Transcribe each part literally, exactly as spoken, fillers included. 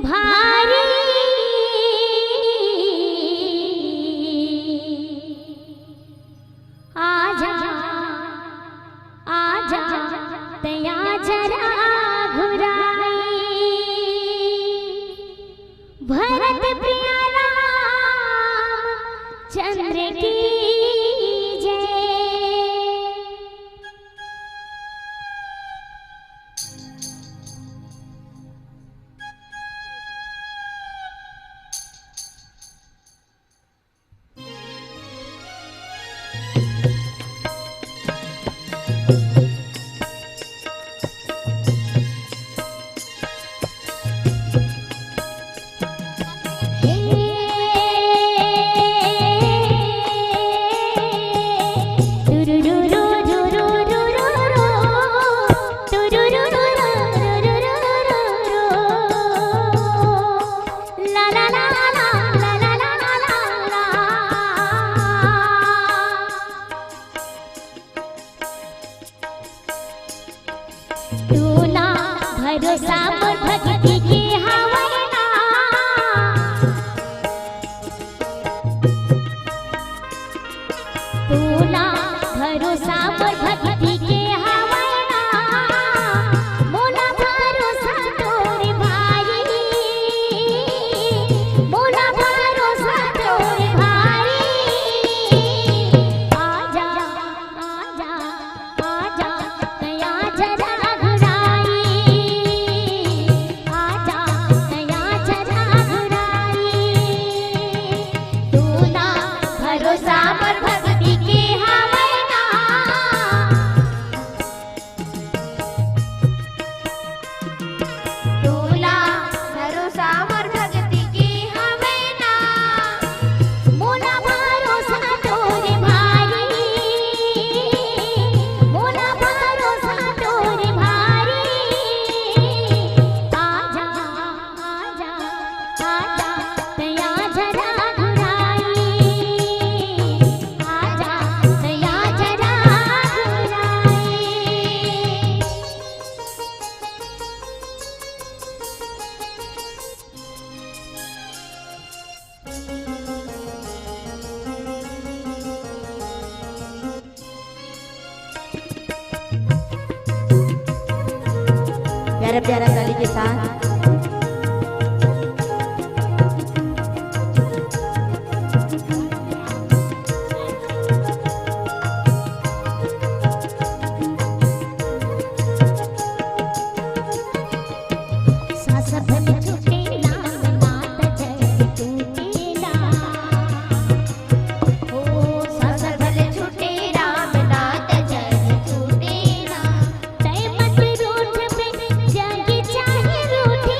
भारी। आजा, आजा, तैं आजा रघुराई। भरत प्रिय राम चंद्र की जय। तू ना भरोसा मोर भक्ति के हवय ना। तू ना भरोसा मोर भक्ति के हवय ना। मोला भरोसा तोर भाई, मोला भरोसा तोर भाई। आजा, आजा, आजा, तैं आजा रघुराई। आजा, तैं आजा रघुराई। तू ना भरोसा मोर भक्ति के हवय ना। तू ना भरोसा मोर भक्ति के हवय ना। मोला भरोसा तोर भाई, मोला भरोसा तोर भाई। आजा, आजा, आजा, तैं आजा रघुराई। आजा, तैं आजा रघुराई। प्यारा प्यारा ताली के साथ। सास भले छूटे राम नात जग छूटे ना। ओ सास भले छूटे राम नात जग छूटे ना। तैं मत रूठ बे जग चाहे रूठे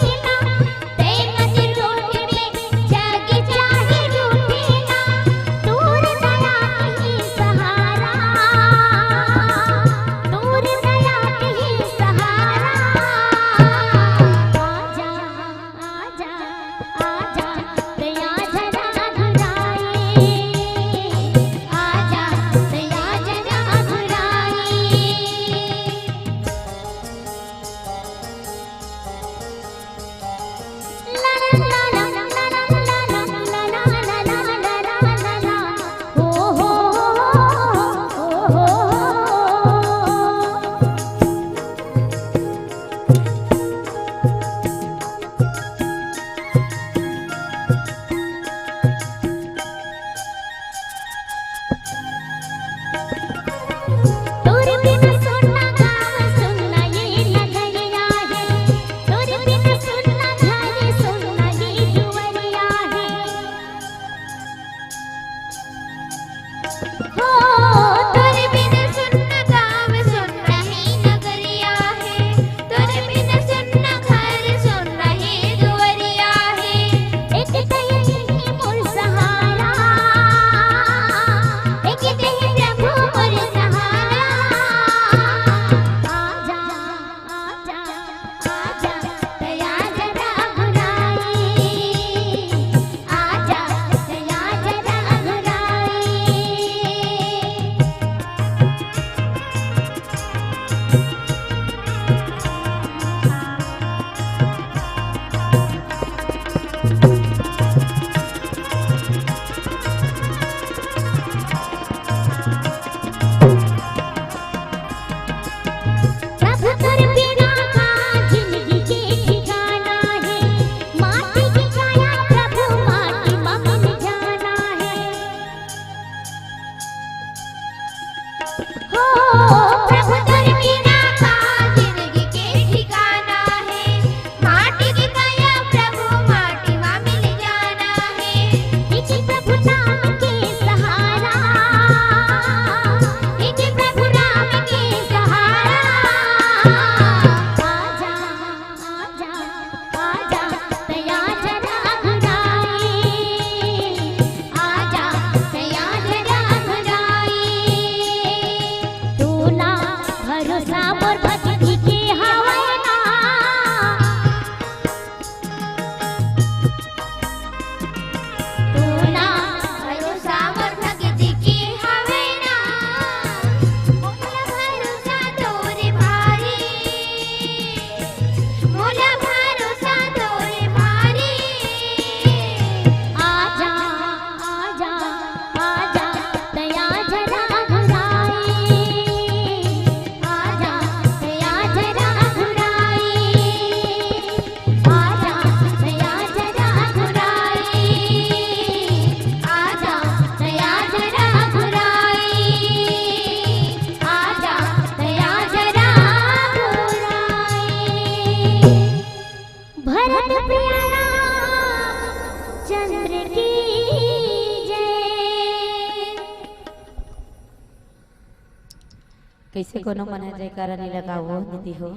से कोनो मन ह जयकारा नहीं लगाओ दीदी हो।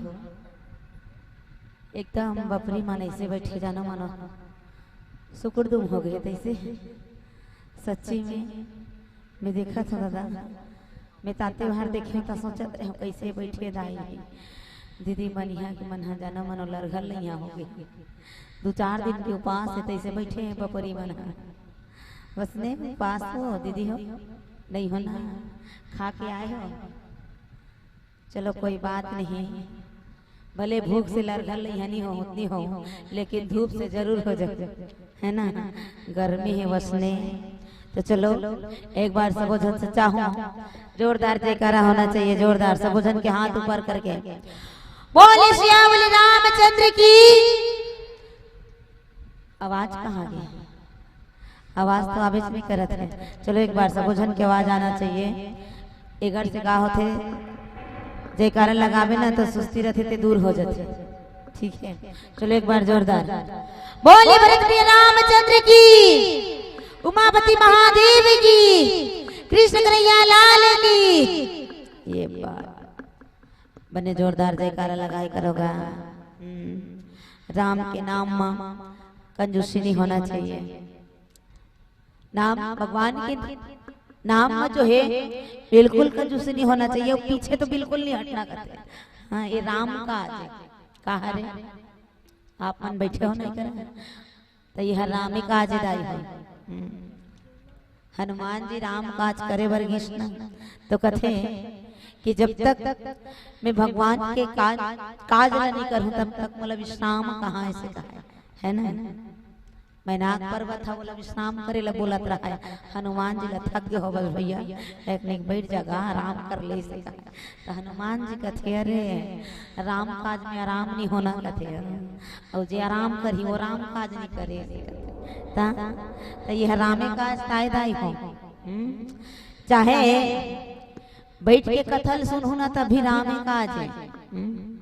एकदम बपरी मन ऐसे बैठे जानो मानो सुकुड़दुम हो गए तैसे। सच्ची में मैं देखा था दादा, मैं ताते बाहर देखे तो सोचत रहे कैसे बैठे दाई दीदी मन यहाँ के मन ह जानो मानो लरघल नहीं हो गए। दो चार दिन के उपास है तैसे बैठे हैं बपरी मन ह। बस ने उपास हो दीदी हो, नहीं हो ना, खा के आए हो। चलो कोई बात नहीं, भले भूख से लरघल नहीं हनी हो उतनी हो, लेकिन धूप से जरूर हो जाओ, है ना? गर्मी है वसने। तो चलो एक बार सबो झन से चाहूं जोरदार जयकारा होना चाहिए, जोरदार सबो झन के हाथ ऊपर करके बोले सियावल रामचंद्र की। आवाज कहाँ गई? आवाज तो आवेज नहीं करत है। चलो एक बार सबो झन के आवाज आना चाहिए। एगर से का होथे, जयकारा लगावे ना तो सुस्ती रहते ते दूर हो जाते। ठीक है, चलो एक बार जोरदार बोले भरत प्रिय रामचंद्र की, उमापति महादेव की, कृष्ण कन्हैया लाल की। ये बात बने जोरदार जयकारा लगाए करोगा। हम्म, राम के नाम में कंजूसी नहीं होना चाहिए। नाम भगवान के नाम में जो है बिल्कुल कंजूसी नहीं होना चाहिए, और पीछे तो बिल्कुल नहीं हटना करते। हाँ, ये राम काज है। कहा रे, आप मन बैठे हो नहीं करे, तो यह रामे काज दाई हो। हम्म। हनुमान जी राम काज करे बर गिस ना, तो कथे कि जब तक मैं भगवान के काज काज ला नहीं करूं तब तक मोला विश्राम कहाँ ऐसे कहा है, है ना? मैनाक पर्वत ह ओला विश्राम करे ला बोलत रहा है। हनुमान जी ला थक गए हो बस भैया, एक निक बैठ जागा, आराम कर ले से कहा। तो हनुमान जी कथे, अरे राम काज में आराम नहीं होना कथे, और जे आराम करही वो राम काज नहीं करे से कथे। ता तो ये रामे काज ताय दाई हो। हम्म? चाहे बैठ के कथा ल सुनहु ना तभी रामे काज है। हम्म?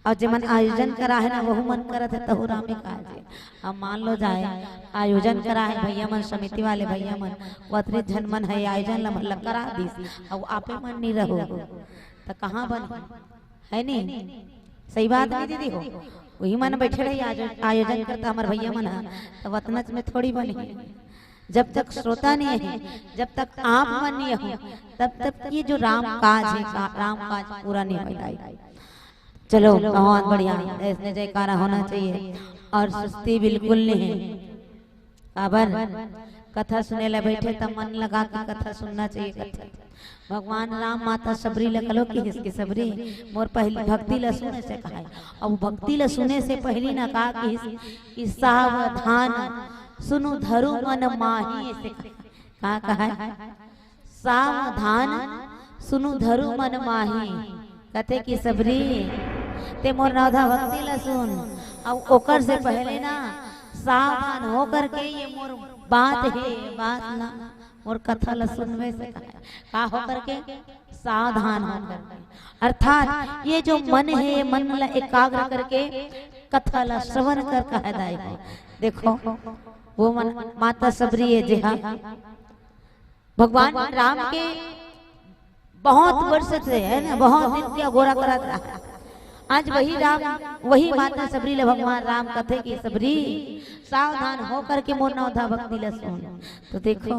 और जे मन आयोजन करा है ना वहू मन करत है तहू रामे काज है। अब मान लो जाए आयोजन करा है भैया मन, समिति वाले भैया मन, वतरे झन मन है आयोजन ल मतलब करा दिस, अब आपे मन नहीं रहो तो कहाँ बन है नहीं? सही बात नहीं दीदी हो? वही मन बैठे रही आयोजन, आयोजन करता हमारे भैया मन है, तो वतनच में थोड़ी बनी। जब तक श्रोता नहीं है, जब तक आप मन नहीं हो, तब तक ये जो राम काज है, का, राम काज पूरा नहीं हो पाई। चलो बहुत बढ़िया, ऐसने जयकारा होना चाहिए और सुस्ती बिल्कुल नहीं है। काबर कथा सुने ला बैठे त मन लगा के कथा सुनना चाहिए। कथा भगवान राम माता सबरी ला कलो किहिस कि सबरी मोर पहली भक्ति ला सुने से कहा है। अब भक्ति ला सुने से पहली ना का किहिस कि सावधान सुनु धरु मन माही ऐसे कहा है। का कहा है? सावधान सुनु धरु मन माही। कथे कि सबरी ते मोर नवधा भक्ति ला सुन, अब ओकर से पहले ना सावधान होकर के ये मोर बात है, बात ना मोर कथा ला सुनवे से कहा है। का होकर के? सावधान होकर के, अर्थात ये जो मन है, ये मन ला एकाग्र करके कथा ला श्रवण कर कहा दाई हो। देखो वो मन माता सबरी है जी, हाँ भगवान राम के बहुत वर्ष से है ना, बहुत दिन के अगोरा करत रहा। आज वही राम, वही माता सबरी ले भगवान राम कथे कि सबरी सावधान होकर के मोर नवधा भक्ति ला सुन। तो देखो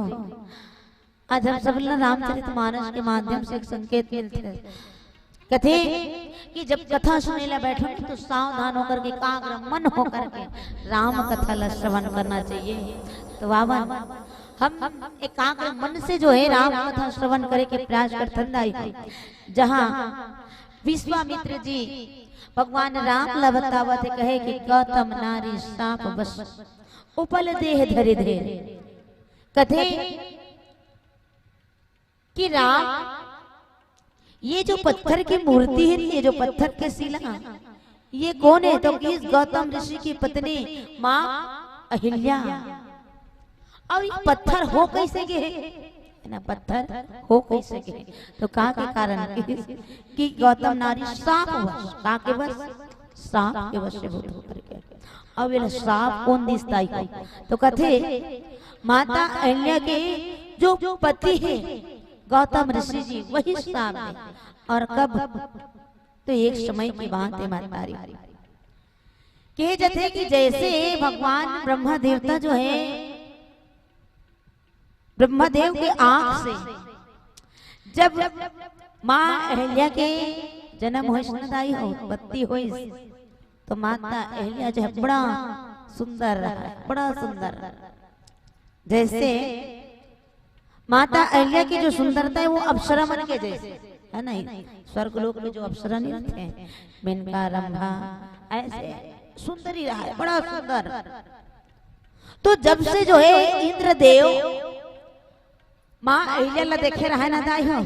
आज हम सब ला रामचरित मानस के माध्यम से एक संकेत मिलते हैं। कथे कि जब कथा सुने ला बैठो ना तो सावधान होकर के एकाग्र मन होकर के राम कथा ला श्रवण करना चाहिए। तो बाबा हम एकाग्र मन से जो है राम कथा श्रवण करे के प्रयास करथन दाई। जहाँ विश्वामित्र जी भगवान राम ला बतावत है, कहे कि गौतम नारी शाप बस उपल देह धरि धेर। कथे कि राम ये जो पत्थर की मूर्ति है, ये जो पत्थर के शिला, ये कौन है? तो किहिस गौतम ऋषि की पत्नी माँ अहिल्या। और ये पत्थर हो कैसे गए है ना, पत्थर हो कैसे गए? तो का के कारण किहिस कि गौतम नारी शाप वश, का के वश? शाप के वशीभूत होकर के। अब ये शाप कौन दिस दाई? तो कथे माता अहिल्या के जो पति है गौतम ऋषि जी वही सामने। और कब? तो एक समय की बात है महतारी। कहे जाथे कि जैसे भगवान ब्रह्मा देवता जो है, ब्रह्मदेव के आंख से जब माँ अहिल्या के जन्म होइस न दाई हो, उत्पत्ति होइस, तो माता अहिल्या जो है बड़ा सुंदर रहा, बड़ा सुंदर। जैसे माता अहिल्या की जो सुंदरता है वो अप्सरा मन के जैसे है, नहीं? स्वर्ग लोक में जो अप्सरा नहीं रहते हैं, मेनका, रंभा, ऐसे सुंदरी रहा है, बड़ा सुंदर। तो जब से जो है इंद्रदेव माँ अहिल्या ला देखे रहा है ना दाई हो,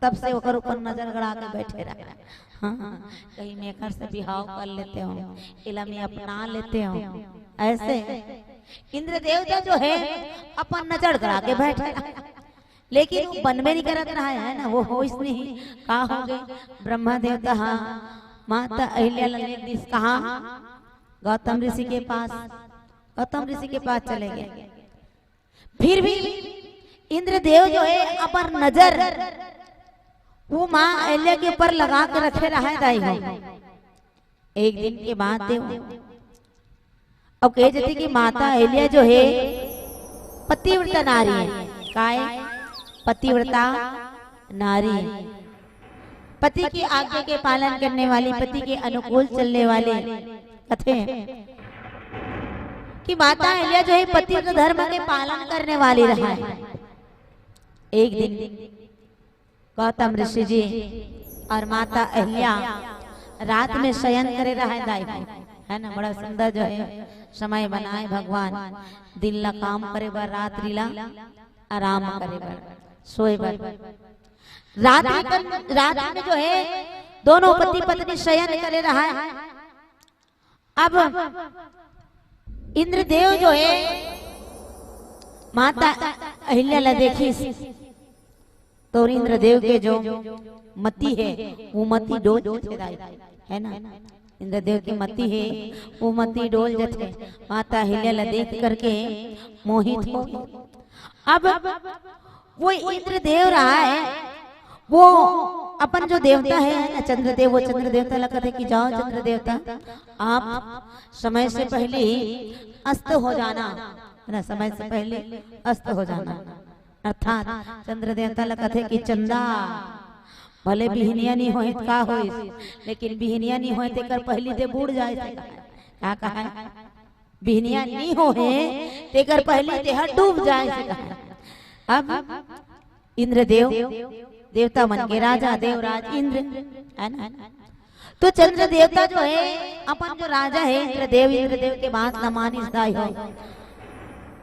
तब से ओकर ऊपर नजर गड़ा के बैठे रहा है। हाँ, कहीं मैं एकर से बिहाव कर लेते हो, एला मैं अपना लेते हो, ऐसे इंद्र देवता जो है अपन नजर गड़ा के बैठे रहा है। लेकिन वो बनबे नहीं करत रहा है ना, वो होइस नहीं। का हो गए? ब्रह्मा देवता, हाँ, माता अहिल्या ला ले दिस कहाँ? गौतम ऋषि के पास। गौतम ऋषि के पास चले गए। फिर भी इंद्रदेव जो है अपन नजर वो माँ अहिल्या के ऊपर लगा के रखे रहा है दाई हो। एक दिन के बाद देव, अब कहे जाथे कि माता अहिल्या जो है पतिव्रता नारी है। काय? पतिव्रता नारी है। पति की आज्ञा के पालन करने वाली, पति के अनुकूल चलने वाली। कथे कि माता अहिल्या जो है पतिव्रता धर्म के पालन करने वाली रहा है। एक दिन गौतम ऋषि जी और माता अहिल्या रात में शयन करे रहा है दाई हो, है ना? बड़ा सुंदर जो है समय बनाए भगवान, दिन ला काम करे बर, रात्रि ला आराम करे बर, सोए बर। रात्रि कन-, रात में जो है दोनों पति पत्नी शयन करे रहा है। अब इंद्रदेव जो है माता अहिल्या ला देखिस, तो इंद्रदेव के जो मति है वो मति डोल जथे दाई, है ना? इंद्रदेव की मति है वो मति डोल जथे। माता अहिल्या ला देख करके मोहित हो गए। अब वो इंद्रदेव रहा है, वो अपन जो देवता है ना चंद्रदेव, वो चंद्र देवता ला कथे कि जाओ चंद्र देवता, आप समय से पहले ही अस्त हो जाना, है ना? समय से पहले अस्त हो जाना। अर्थात चंद्र देवता ला कथे कि चंदा, भले बिहनिया नहीं होए त का होइस, लेकिन बिहनिया नहीं होए तेकर पहली ते बूड़ जाए से कहा। का कहा है? बिहनिया नहीं होए तेकर पहली ते हर डूब जाए से कहा। अब इंद्रदेव, देवता मन के राजा देवराज इंद्र, है ना? तो चंद्र देवता जो है, अपन जो राजा है इंद्रदेव, इंद्रदेव के बात न मानिस दाई हो।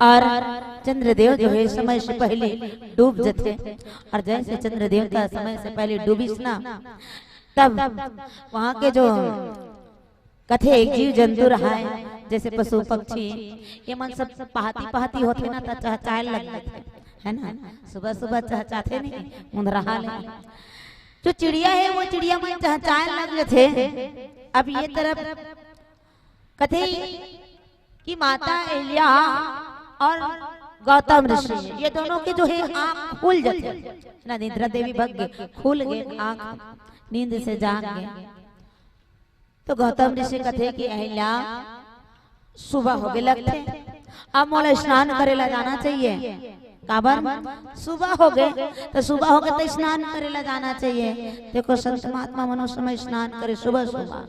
और चंद्रदेव जो है समय से पहले डूब जथे। और जैसे चंद्र देवता समय से पहले डूबिस ना, तब वहाँ के जो कथे एक जीव जंतु रहा है, जैसे पशु पक्षी, ये मन सब पहाती पहाती होथे ना, त चहचाए लग जाथे, है ना? सुबह सुबह चहचाथे नहीं, मुंधरहा ले। जो चिड़िया है वो चिड़िया मन चहचाए लग जाथे। अब ये तरफ कथे कि माता अहिल्या और गौतम ऋषि, ये दोनों के जो है आँख खुल जाथे ना, निद्रा देवी भग गए, खुल गए आँख, नींद से जाग गए। तो गौतम ऋषि कथे कि अहिल्या, सुबह होगे लगथे, अब मोला स्नान करे ला जाना चाहिए। काबर? सुबह होगे, तो सुबह होगे तो स्नान करे ला जाना चाहिए। देखो संत महात्मा मनो समय स्नान करे सुबह सुबह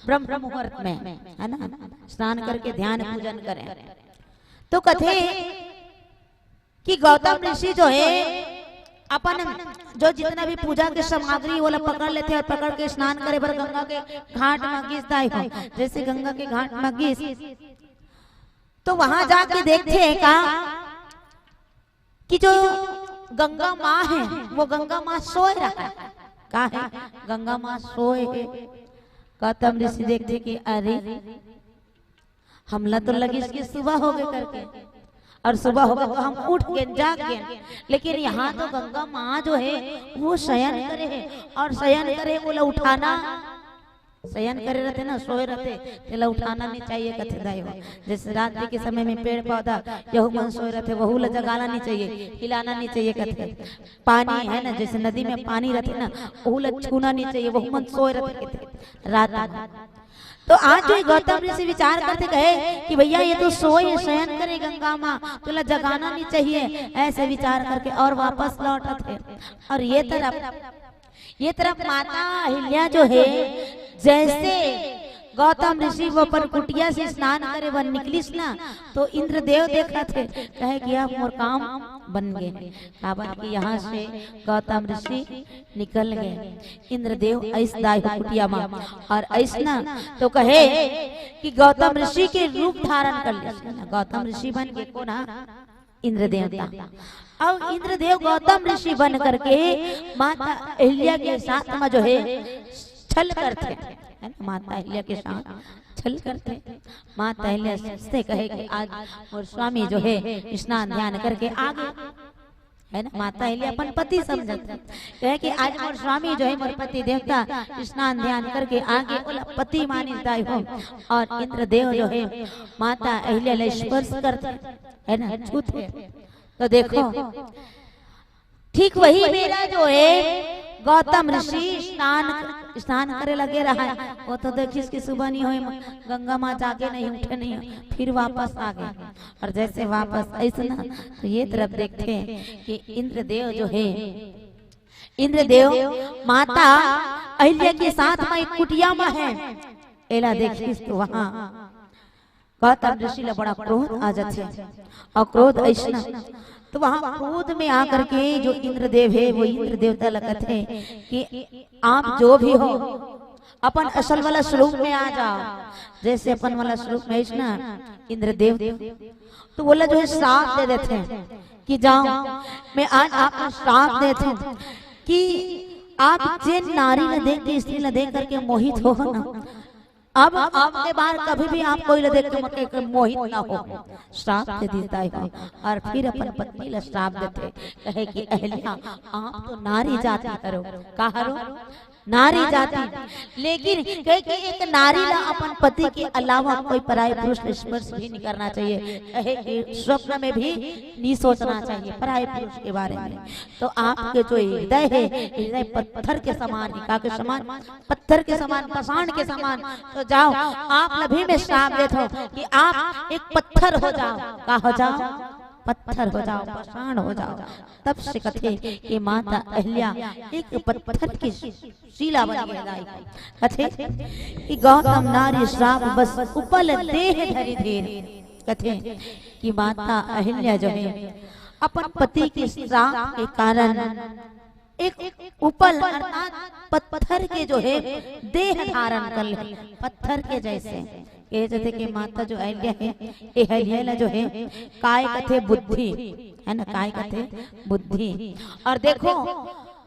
ब्रह्म मुहूर्त में, है ना, स्नान करके ध्यान पूजन करें। तो कथे कि गौतम ऋषि जो है अपन जो जितना भी पूजा के सामग्री वो ला पकड़ लेथे और पकड़ के स्नान करे बर गंगा के घाट म गिस दाई हो। जैसे गंगा के घाट म गिस तो वहां जाके देखथे का कि जो गंगा माँ है वो गंगा माँ सोए रहा है। का है? गंगा माँ सोए है। गौतम ऋषि देखथे कि अरे हमला तो लगिस कि सुबह होगे करके, और सुबह होगे तो हम उठ के जाग गए, लेकिन यहाँ तो गंगा माँ जो है वो शयन करे है, और शयन करे है, ओला उठाना शयन करे रहते ना, सोए रहते, तेला उठाना नहीं चाहिए कथे दाई हो। जैसे रात्रि के समय में पेड़ पौधा यहू मन सोए रहते, वहू ला जगाना नहीं चाहिए, हिलाना नहीं चाहिए कथे। पानी है ना, जैसे नदी में पानी रहते ना, वहू ला छूना नहीं चाहिए, वहू मन सोए रहते कथे रात में। तो आज जो गौतम ऋषि विचार करते कहे कि भैया ये तो सोए, शयन करे गंगा माँ, तोला जगाना नहीं चाहिए, ऐसे विचार करके और वापस लौटत हे। और ये तरफ, ये तरफ माता अहिल्या जो है, जैसे गौतम ऋषि वो अपन कुटिया से स्नान करे बर निकलिस ना, तो इंद्रदेव देखत हे, कहे कि अब मोर काम बन गे, काबर कि यहाँ से गौतम ऋषि निकल गे। इंद्रदेव अइस दाई हो कुटिया मा, और अइस ना तो कहे कि गौतम ऋषि के रूप धारण कर ले। गौतम ऋषि बन के कोन हा? इंद्र देवता। अब इंद्रदेव गौतम ऋषि बन करके माता अहिल्या के साथ में जो है छल करते, है ना? माता अहिल्या के साथ छल करते। माता अहिल्या से कहे कि आज मोर स्वामी जो है स्नान ध्यान करके आ गए, है ना? माता अहिल्या अपन पति समझत हे, कहे कि आज मोर स्वामी जो है, मोर पति देवता स्नान ध्यान करके आ गए, ओला पति मानिस दाई हो। और इंद्रदेव जो है माता अहिल्या ला स्पर्श करते, है ना, छूते। तो देखो, ठीक वही बेरा जो है गौतम ऋषि स्नान, स्नान करे लगे रहा है। वो तो देखिस कि सुबह नहीं होए, गंगा माँ जागे नहीं, उठे नहीं, फिर वापस आ गए। और जैसे वापस अइस ना, तो ये तरफ देखते हैं कि इंद्रदेव जो है, इंद्रदेव माता अहिल्या के साथ में एक कुटिया में है। एला देखिस तो वहाँ गौतम ऋषि ला बड़ा क्रोध आ जाथे। और क्रोध अइसना, तो वहाँ क्रोध में आकर के जो इंद्रदेव है, वो इंद्र देवता ला कथे कि आप जो भी हो, अपन असल वाला स्वरूप में आ जाओ। जैसे अपन वाला स्वरूप में अइसना इंद्रदेव, तो बोला जो है श्राप दे देथे कि जाओ, मैं आज आपको श्राप देता हूँ कि आप जिन नारी ला देख के, स्त्री ला देख करके मोहित हो ना, अब, अब के बाद कभी भी आप कोई ला देख के मत के मोहित ना हो। श्राप दे देता है। और फिर अपन पत्नी ला श्राप देथे, कहे कि अहिल्या, आप तो नारी जाति हरो। का हरो? नारी जाति। लेकिन कहे कि एक नारी ला अपन पति के अलावा कोई पराये पुरुष ला स्पर्श भी नहीं करना चाहिए, कहे कि स्वप्न में भी नहीं सोचना चाहिए पराये पुरुष के बारे में। तो आपके जो हृदय है, हृदय पत्थर के समान है। का के समान? पत्थर के समान, पाषाण के समान। तो जाओ, आप ला भी मैं श्राप देता हूँ कि आप एक पत्थर हो जाओ। का हो जाओ? पत्थर हो जाओ, पाषाण हो जाओ। तब से कथे कि माता अहिल्या एक पत्थर की शिला बन गे दाई। कथे कि गौतम नारी श्राप बस उपल देह धरि धेर। कथे कि माता अहिल्या जो है, अपन पति के श्राप के कारण एक उपल अर्थात पत्थर के जो है देह धारण कर ले, पत्थर के जैसे। कहे जाथे कि माता जो अहिल्या है, ये अहिल्या ला जो है, काय कथे? बुद्धि, है ना? काय कथे? बुद्धि। और देखो,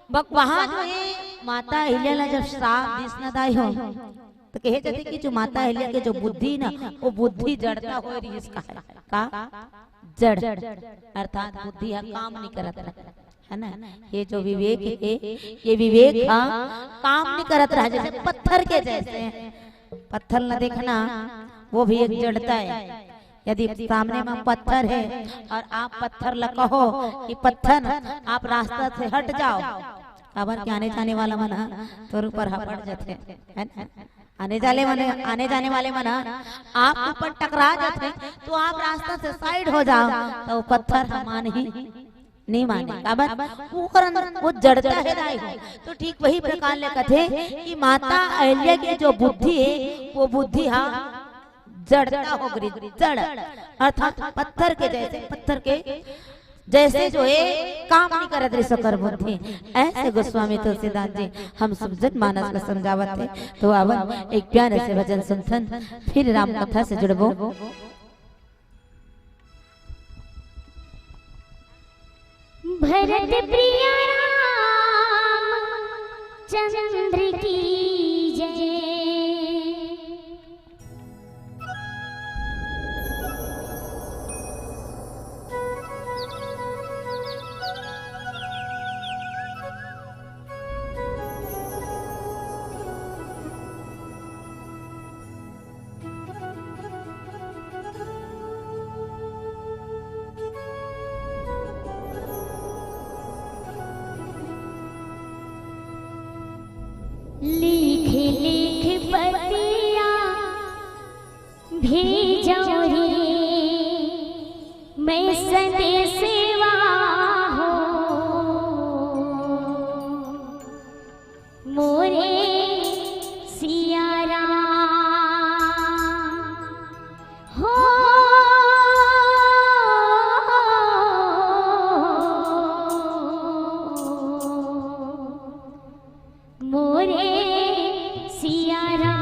वहाँ जो है माता अहिल्या ला जब श्राप दिस ना दाई हो, तो कहे जाथे कि जो माता अहिल्या के जो बुद्धि ना, वो बुद्धि जड़ता हो रही इसका है। का? जड़, अर्थात बुद्धि हा काम नहीं करत रहा, है ना? ये जो विवेक है, ये विवेक हा काम नहीं करत रहा, जैसे पत्थर के जैसे। पत्थर न देखना, वो भी एक जड़ता है। यदि सामने में पत्थर है और आप पत्थर ला कहो कि पत्थर, आप रास्ता से हट जाओ, काबर के आने जाने वाला मन हा तोर ऊपर हा पड़ जाथे, है ना? आने जाने वाले, आने जाने वाले मन हा आप ऊपर टकरा जाथे, तो आप रास्ता से साइड हो जाओ, तो पत्थर हा मानही नहीं माने। काबर? ओकर अंदर वो जड़ता है दाई हो। तो ठीक वही प्रकार ले कथे कि माता अहिल्या के जो बुद्धि है, वो बुद्धि हा जड़ता हो गई, जड़, अर्थात पत्थर के जैसे, पत्थर के जैसे जो है काम नहीं करत रहिस ओकर बुद्धि। ऐसे गोस्वामी तुलसीदास जी हम सब जनमानस ला समझावत हे। तो आवन एक प्यारे से भजन सुनथन, फिर राम कथा से जुड़बो। भरत प्रिय राम चंद्र की जय। भेजव रे मैं संदेशवा हो, मोरे सिया राम हो, मोरे सिया राम।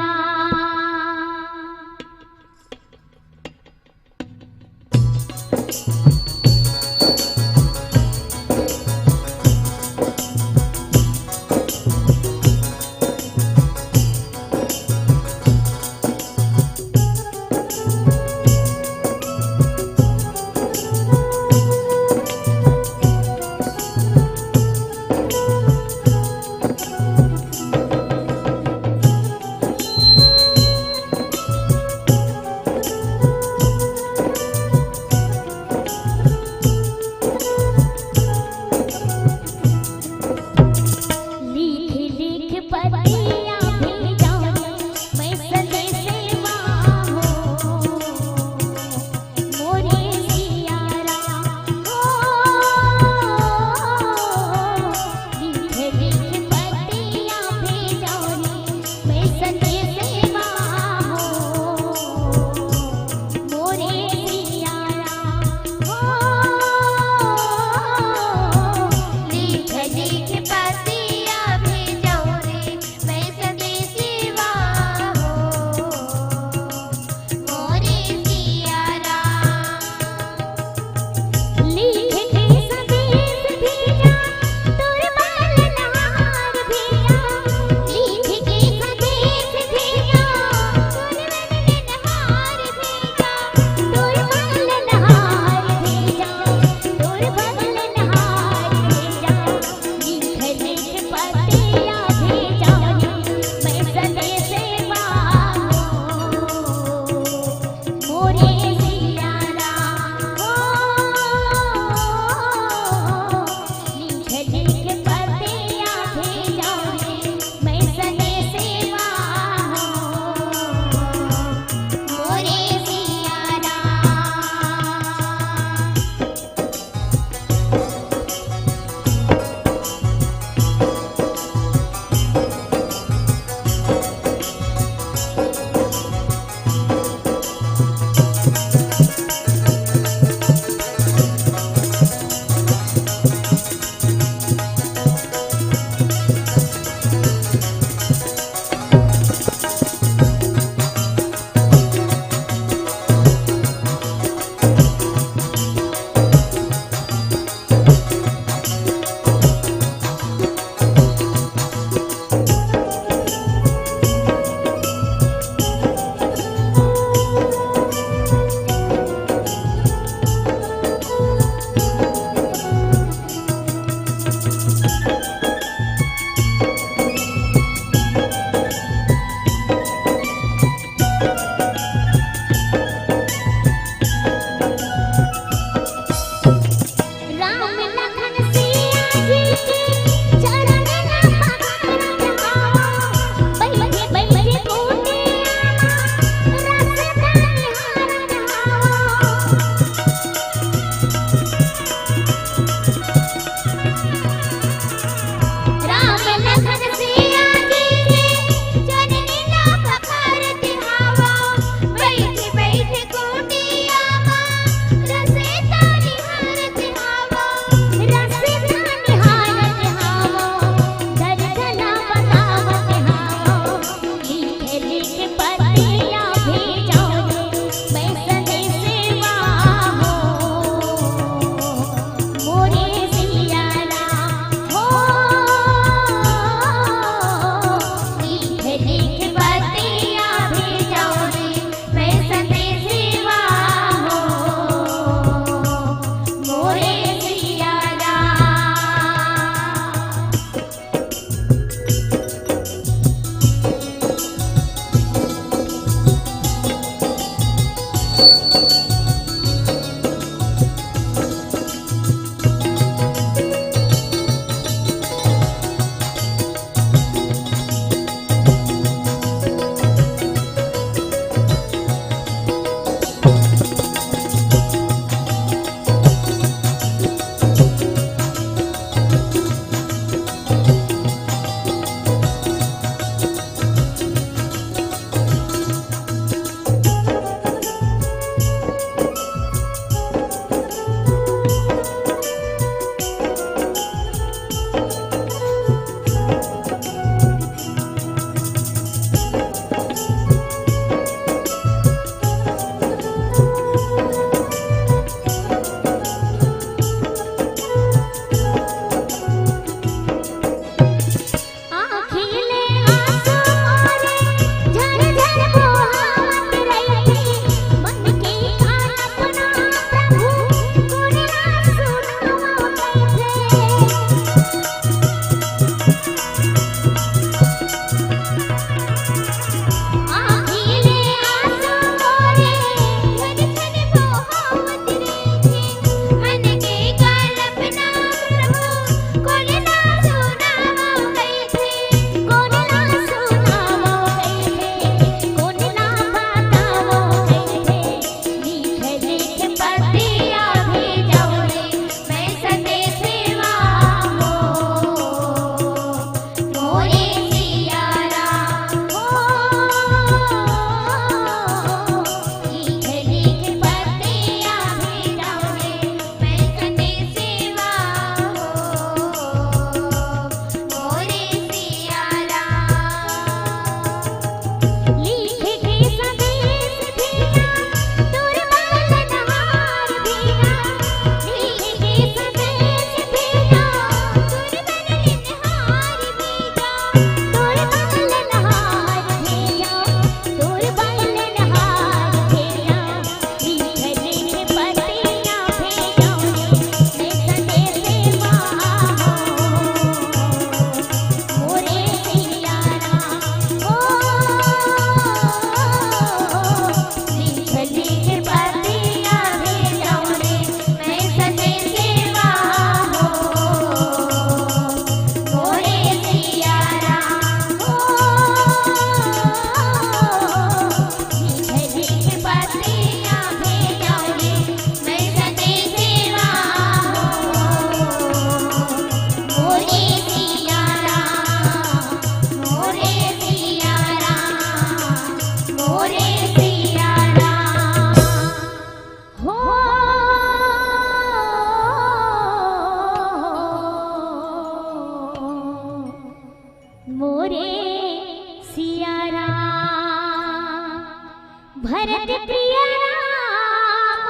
भरत प्रिय राम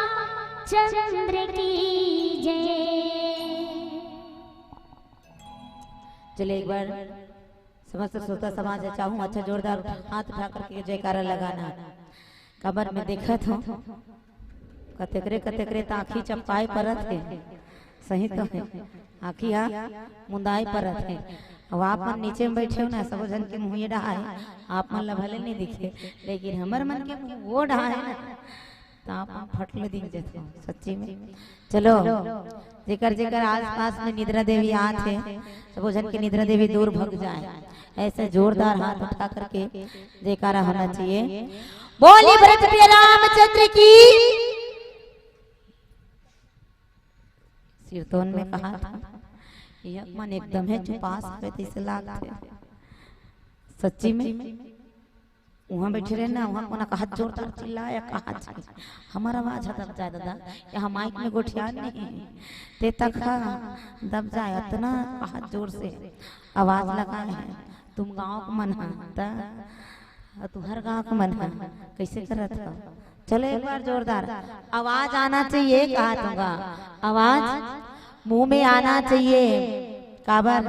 चंद्र की जय। चले एक बार समस्त श्रोता समाज चाहूँ अच्छा जोरदार हाथ उठा करके जयकारा लगाना। काबर मैं देखत हूँ कतेकरे कतेकरे त आँखी चपकाए परत हे। सही तो है, आँखी हा मुंदाए परत हे। अब आप मन नीचे में बैठे हो ना, सबो झन के मुँह ये डहा है, आप मन ला भले नहीं दिखे, लेकिन हमर मन के मुँह वो डहा है ना, तो आप मन फट ले दिख जाते हो सच्ची में। चलो, जेकर जेकर आसपास में निद्रा देवी आत हे, सबो झन के निद्रा देवी दूर भग जाए। ऐसे जोरदार हाथ उठा करके जयकारा होना चाहिए। बोली भरत प्रिय रामचंद्र की। सिरतोन में कहा था, यह मन एकदम है चुपास पे तैसे लागथे। सच्ची में उहाँ बैठे रहे ना, उहाँ कोना कहा जोरदार चिल्लाया, कहा जी, हमारा आवाज है दब जाए दादा, यहाँ माइक में गोठिया नहीं है, ते तक हा दब जाए, इतना कहा जोर से आवाज लगाए हैं। तुम गाँव के मन हा, त तुहर गाँव के मन हा, कैसे करत हो? चलो एक बार जोरदार आवाज आना चाहिए, कहा तुमका आवाज मुंह में आना चाहिए। काबर?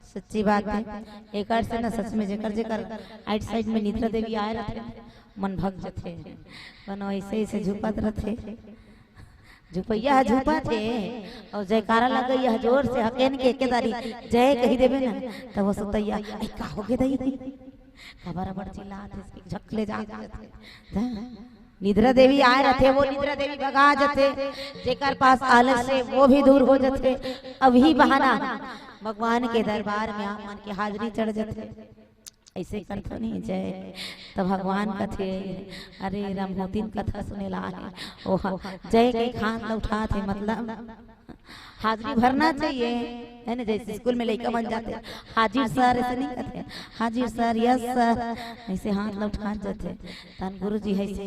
सच्ची बात है, एकर से ना सच में जेकर जेकर आइट साइड में निद्रा देवी आए रहते, मन भग जथे, मन ऐसे ऐसे झुपत रहते, झुपैया ह झुपत हे और जयकारा लगे यह जोर से हकेन के एके दारी जय कही देबे ना, तब वो सुतैया, "ऐ का हो गे दई?" काबर अबर चिल्लात हे, झकले जाग जथे। त निद्रा देवी आए रहते, वो निद्रा देवी भगा जथे। जेकर पास आलस हे, वो भी दूर हो जथे। अब ही बहाना भगवान के दरबार में आप मन के हाजिरी चढ़ जथे। ऐसे करथो नहीं जय, तो भगवान कथे, "अरे राम, होतिन कथा सुने ला हे।" ओ हा, जय के खान ल उठात हे, मतलब हाजिरी भरना चाहिए, है ना? जैसे स्कूल में लइका मन जाते, "हाजिर सर", ऐसे नहीं कहते, "हाजिर सर, यस सर", ऐसे हाथ ल उठा जाते। तन गुरु जी ऐसे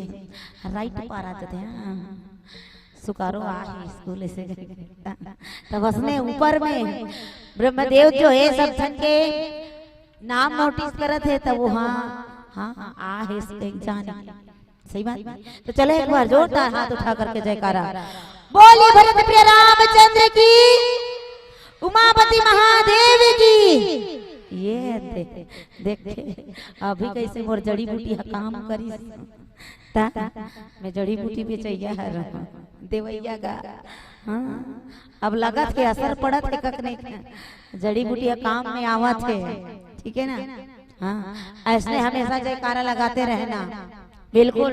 राइट पारा जाते, हाँ, सुकारो आ हे स्कूल ऐसे। तब उसने ऊपर में ब्रह्मदेव जो है सब झन के नाम नोटिस करत हे, तब वो हाँ, हाँ, हाँ, आ हे एक जान। सही बात। तो चले एक बार जोरदार हाथ उठा करके जयकारा। बोली भरत प्रिय रामचंद्र की, उमापति महादेव की। ये दे, देखे, अभी कैसे मोर जड़ी बूटी ह काम करिस। ता, मैं जड़ी बूटी बेचैया हर, देवैया गा। हाँ, अब लगत के असर पड़त हे कक नहीं, जड़ी बूटी ह काम में आवत हे, ठीक है ना? हाँ, ऐसने हमेशा जयकारा लगाते रहना। बिल्कुल,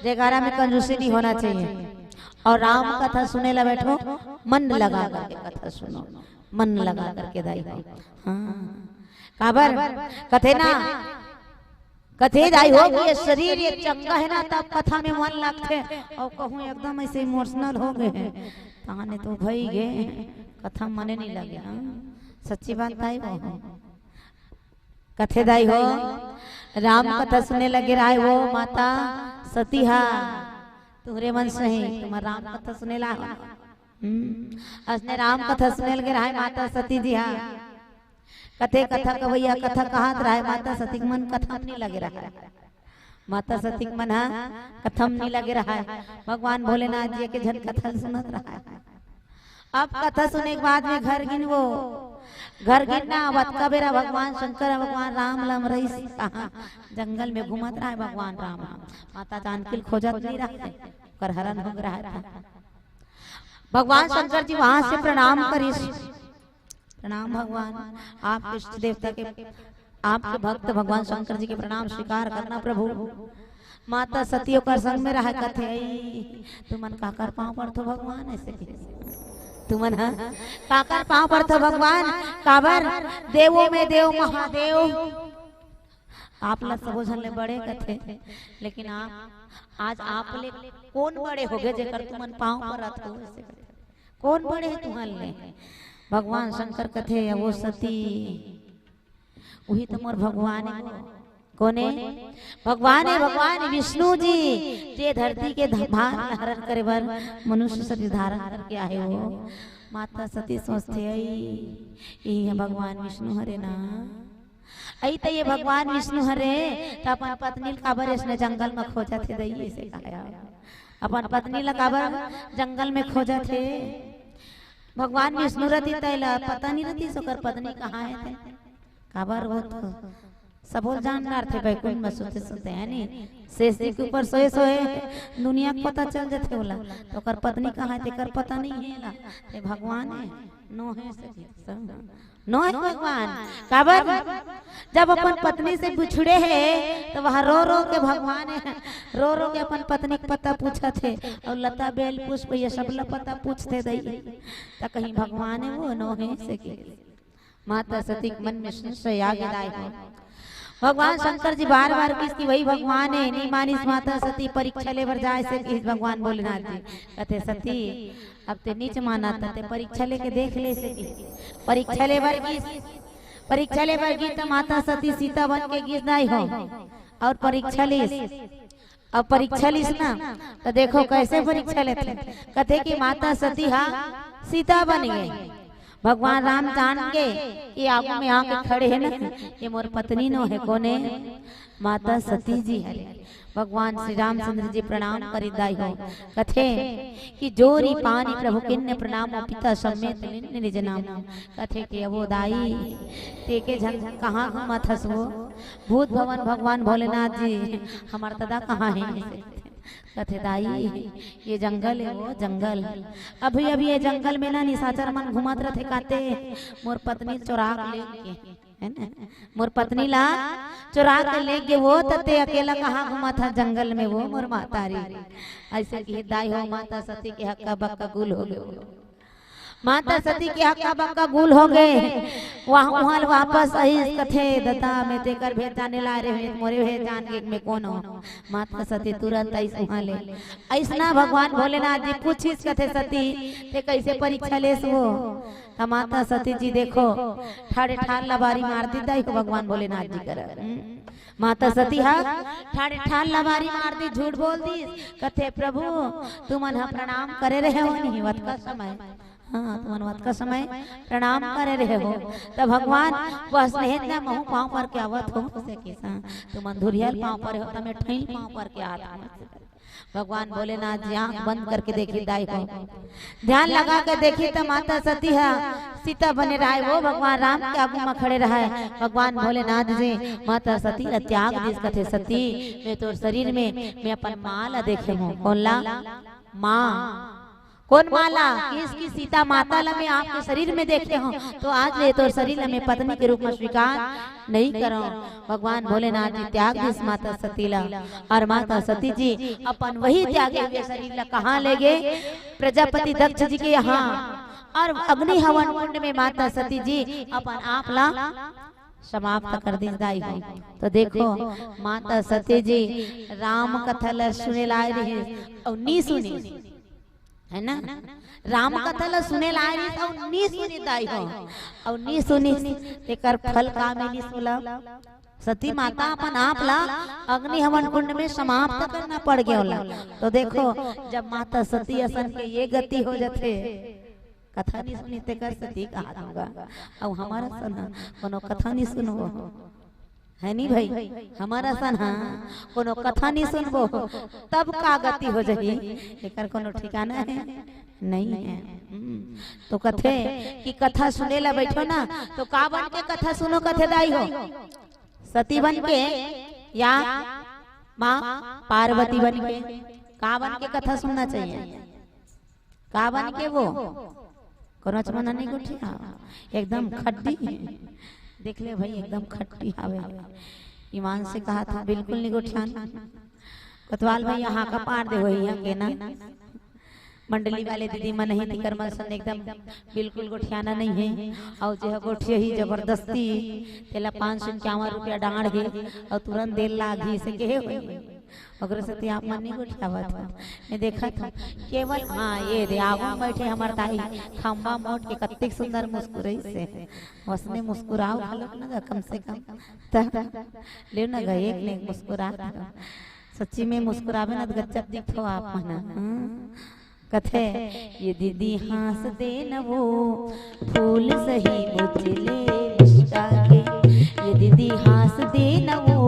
जयकारा में कंजूसी नहीं होना चाहिए। और राम कथा सुने ला बैठो, मन लगा करके कथा सुनो, मन लगा करके दाई हो। हाँ, काबर कथे ना, कथे दाई हो कि ये शरीर ये चंगा है ना, तब कथा में मन लगथे। और कहूँ एकदम ऐसे इमोशनल हो गए हैं, ताने तो भई गे, कथा मने नहीं लगे। हाँ, सच्ची बात दाई हो। कथे दाई हो, राम कथा सुने लगे रहाय वो माता सती हा। तुहरे मन सही, तुम्हार राम कथा सुने ला हो। हम्म, असने राम कथा सुने लगे रहाय माता सती जी हा। कथे कथा कवैया कथा कहत रहाय, माता सती के मन कथा में नहीं लगे रहाय। माता सती के मन हा कथा में नहीं लगे रहाय। भगवान भोलेनाथ जी के झन कथा सुनत रहाय। अब कथा सुने के बाद में घर गिन वो, घर गिन ना, अब अतका बेरा भगवान शंकर, भगवान राम लम रहिस कहाँ, जंगल में घूमत रहाय भगवान राम हा। माता जानकी ल खोजत नहीं रहाय, ओकर हरन हो गे रहाय। भगवान शंकर जी वहां से प्रणाम करिस। प्रणाम भगवान, आपके इष्ट देवता के, आपके भक्त भगवान शंकर जी के प्रणाम स्वीकार करना प्रभु। माता सती ओकर संग में रहा कथे, "अई, तुमन काकर पाँव पड़थो भगवान?" ऐसे कहिस, "तुमन ह काकर पाँव पड़थो भगवान?" काबर? देवों में देव महादेव। आप ला सबो झन ले बड़े कथे, लेकिन आप, आज आप ले कौन बड़े हो गे जेकर तुमन पाँव पड़त हो? ऐसे कथे। कौन बड़े हे तुहर ले? भगवान शंकर कथे, "वो सती, वही तो मोर भगवान हे।" कोने? भगवान हे, भगवान विष्णु जी, जे धरती के ध-, भार धारण करे बर मनुष्य शरीर धारण करके आहे हो। माता सती सोचथे, "अई, ये भगवान विष्णु हरे ना।" अई त ये भगवान विष्णु हरे, त अपन पत्नी ल काबर इसने जंगल में खोजत हे दई, अइसे कहा। अपन पत्नी ल काबर जंगल में खोजत हे? भगवान विष्णु रति तैला पता नहीं रति ओकर पत्नी कहाँ हे ते। काबर वो तो सबो ल जान डारथे बैकुंठ में सुते सुते, है नी? शेष जी के ऊपर सोए सोए दुनिया के पता चल जथे ओला। तो ओकर पत्नी कहाँ हे तेकर पता नहीं हे ला। ते भगवान हे, नो हे सखी, सब नो हे भगवान। काबर? जब अपन पत्नी से बिछुड़े हे तो वह रो रो के भगवान हे, रो रो के अपन पत्नी के पता पूछत हे। अउ लता बेल पुष्प ये सब ला पता पूछथे दई, त कहीं भगवान हे वो? नो हे सखी। माता सती के मन में संशय आ गे दाई हो। भगवान शंकर जी बार बार किस कि वही भगवान हे, नहीं मानिस माता सती परीक्षा ले बर जाए से किस भगवान भोलेनाथ जी। कथे सती, अब ते नीच माना त ते परीक्षा लेके देख ले से किस। परीक्षा ले बर गिस, परीक्षा ले बर गिस त माता सती सीता बन के गिस दाई हो। अउ परीक्षा लिस, अब परीक्षा लिस ना, त देखो कैसे परीक्षा लेथे। कथे कि माता सती हा सीता बन गे। भगवान राम जान के ये आगू में आके खड़े हे ना, ये मोर पत्नी नो हे, कोने? माता सती जी हरे। भगवान श्री रामचंद्र जी प्रणाम करी दाई हो। कथे कि जोरी पानी प्रभु किन्ने प्रणामो, पिता समेत लीन्ह निज नामो। कथे कि अबो दाई, तेके झन कहाँ घूमत हस वो? भूत भवन भगवान भोलेनाथ जी, हमर ददा कहाँ हे? कथे दाई, ये जंगल हे वो जंगल। अभी अभी ये जंगल में ना निशाचर मन घूमत रथे काते, मोर पत्नी चोरा के लेके, है ना? मोर पत्नी ला चोरा के लेके वो, त ते अकेला कहाँ घूमत हस जंगल में वो मोर महतारी। अइसे कि दाई हो, माता सती के हक्का बक्का गुल हो गे। माता सती के हक्का बक्का गुल हो गे। वहाँ, वहाँ ले वापस आइस, कथे, "ददा, मैं तेकर भेद जाने ला रहे हूँ, मोरे भेद जान गे मैं कोन हो?" माता सती तुरंत आइस वहाँ ले। अइसना भगवान भोलेनाथ जी पूछिस, कथे, "सती, ते कैसे परीक्षा लेस वो?" त माता सती जी देखो, ठाड़े ठाड़ लबारी मार दिस दाई हो भगवान भोलेनाथ जी करा। हम्म। माता सती हा ठाड़े ठाड़ लबारी मार दिस, झूठ बोल दिस। कथे, "प्रभु, तुमन हा प्रणाम करे रहे हो नहीं वतका समय?" हाँ, तुमन वतका समय प्रणाम करे रहे हो। त भगवान, वो स्नेहित ना महू पाँव पर के आवत हो, से किसा, तुमन धुरियल पाँव पर हो, त मैं ठैल पाँव पर के आत हो। भगवान भोलेनाथ जी आँख बंद करके देखी दाई हो, ध्यान लगा के देखी त माता सती हा सीता बने रहे, वो भगवान राम के आगू में खड़े रहे। भगवान भोलेनाथ जी माता सती ला त्याग दिस, कथे, "सती, मैं तोर शरीर में मैं अपन माँ ला देखे हूँ।" कोन ला? माँ। कोन माँ ला? किस कि सीता माता ला मैं आपके शरीर में देखे हूँ, तो आज ले तोर शरीर ला मैं पत्नी के रूप में स्वीकार नहीं करंव। भगवान भोलेनाथ जी त्याग दिस माता सती ला, अउ माता सती जी अपन वही त्यागे हुए शरीर ला कहाँ ले गे? प्रजापति दक्ष जी के यहाँ, अउ अग्नि हवन कुंड में माता सती जी अपन आप ला समाप्त कर दिस दाई हो। तो देखो, माता सती जी राम कथा ला सुने ला आए रहिस अउ नी सुनिस, है ना? राम कथा ला सुने ला आए रहिस अउ नी सुनिस दाई हो, अउ नी सुनिस, तेकर फल का मिलिस ओला? सती माता अपन आप ला अग्नि हवन कुंड में समाप्त करना पड़ गे ओला। तो देखो, जब माता सती असन के ये गति हो जथे, कथा नी सुनिस तेकर सती कहा दूंगा। अउ हमर असन ह कोनो कथा नी सुनबो, है नी भाई? हमर असन ह कोनो कथा नी सुनबो, तब का गति हो जही, एकर कोनो ठिकाना हे? नहीं हे। हम्म, तो कथे कि कथा सुने ला बैठो ना, तो का बन के कथा सुनो, कथे दाई हो? सती बन के या माँ पार्वती बन के? का बन के कथा सुनना चाहिए? का बन के वो? कोनो च मन नहीं गोठिया, एकदम खट्टी। देख ले भाई, एकदम खट्टी हावे। ईमान से कहा था, बिल्कुल नहीं गोठियान। कोतवाल भाई, यहाँ का पार दे वही यहाँ के ना। मंडली वाले दीदी मन ही तिकर मन सन एकदम बिल्कुल गोठियाना नहीं हे। अउ जे ह गोठियाही जबरदस्ती, तेला पाँच सौ इक्यावन रुपया डांड़ हे अउ तुरंत देर लागही से कहे होही। ओकरे सेती आप मन नहीं गोठियावत हो। मैं देखत हूँ केवल, हाँ, ये दे आगू में बैठे हमर दाई, खंबा मोट के कत्तिक सुंदर मुस्कुराइस हे। वसने मुस्कुराव घलोक न गा, कम से कम। त लेव न गा, एक ने एक मुस्कुरात हो। सच्ची में मुस्कुरावे न त गजब दिखथो आप मन। हाँ। कथे, ये दीदी हाँस दे न वो फूल सही मुझले मुस्का के। ये दीदी हंस दे न वो